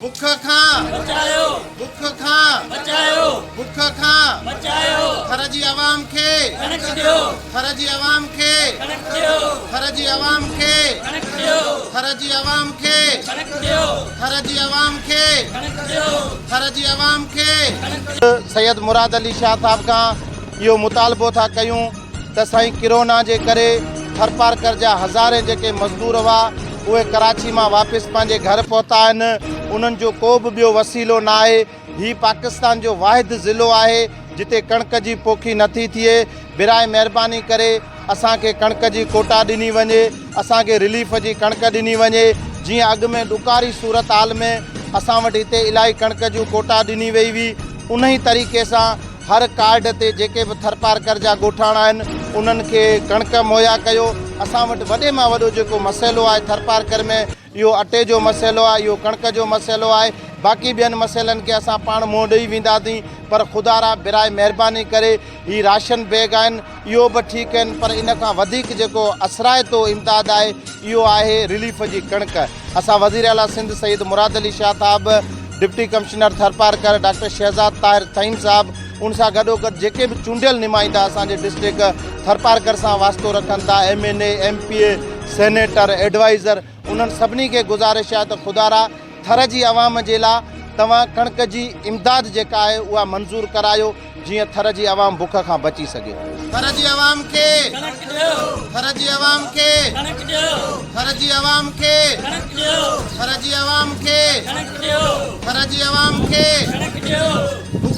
بک کان بچايو بک کان بچايو بک کان بچايو ٿر جي عوام کي ڪڻڪ ڏيو ٿر جي عوام کي ڪڻڪ ڏيو ٿر جي عوام کي ڪڻڪ ڏيو ٿر جي عوام کي ڪڻڪ ڏيو ٿر جي عوام کي ڪڻڪ ڏيو ٿر جي عوام کي. سيد مراد علي شاهه صاحب کان اهو مطالبو ٿا ڪيون ته سائين ڪرونا جي ڪري ٿرپارڪر جا هزارين جيڪي مزدور هئا اهي ڪراچي مان واپس پنهنجي گهر پهتا آهن انهن جو ڪو به ٻيو وسيلو نه آهي هي پاڪستان جو واحد ضلعو آهي جتي ڪڻڪ جي پوکي نٿي ٿئي براء مهرباني ڪري اسان کي ڪڻڪ جي ڪوٽا ڏني وڃي، اسان کي رليف جي ڪڻڪ ڏني وڃي، جيئن اڳ ۾ ڏڪاري صورتحال ۾ اسان وٽ هتي الاهي ڪڻڪ جون ڪوٽا ڏني وئي هئي، انهي طريقي سان هر ڪارڊ تي جيڪي به ٿرپارڪر جا ڳوٺاڻا آهن انهن کي ڪڻڪ مهيا ڪيو، اسان وٽ وڏي مان وڏو جيڪو مسئلو آهي ٿرپارڪر ۾ اهو اٽي جو مسئلو آهي، اهو ڪڻڪ جو مسئلو آهي، باقي ٻين مسئلن کي اسان پاڻ منهن ڏئي وينداسين پر خدارا براء مهرباني ڪري هي راشن بيگ آهن اهو به ٺيڪ آهن پر ان کان وڌيڪ جيڪو اثرائتو امداد آهي اهو آهي رليف جي ڪڻڪ اسان وزير اعليٰ سنڌ سيد مراد علي شاهه صاحب deputy commissioner Tharparkar doctor Shahzad Tahir Thaheem صاحب ان سان گڏوگڏ جيڪي به چونڊيل نمائندا اسان جي ڊسٽرڪٽ ٿرپارڪر سان واسطو رکن ٿا M N A M P A senator adviser انهن سڀني کي گذارش آهي ته خدارا ٿر جي عوام جي لا توهان ڪڻڪ جي امداد جيڪا آهي اها منظور ڪرايو جيئن ٿر جي عوام بک کان بچي سگهي. ٿر جي عوام کي ڪڻڪ ڏيو ٿر جي عوام کي ڪڻڪ ڏيو ٿر جي عوام کي ڪڻڪ ڏيو ٿر جي عوام کي ڪڻڪ ڏيو ٿر جي عوام کي ڪڻڪ ڏيو.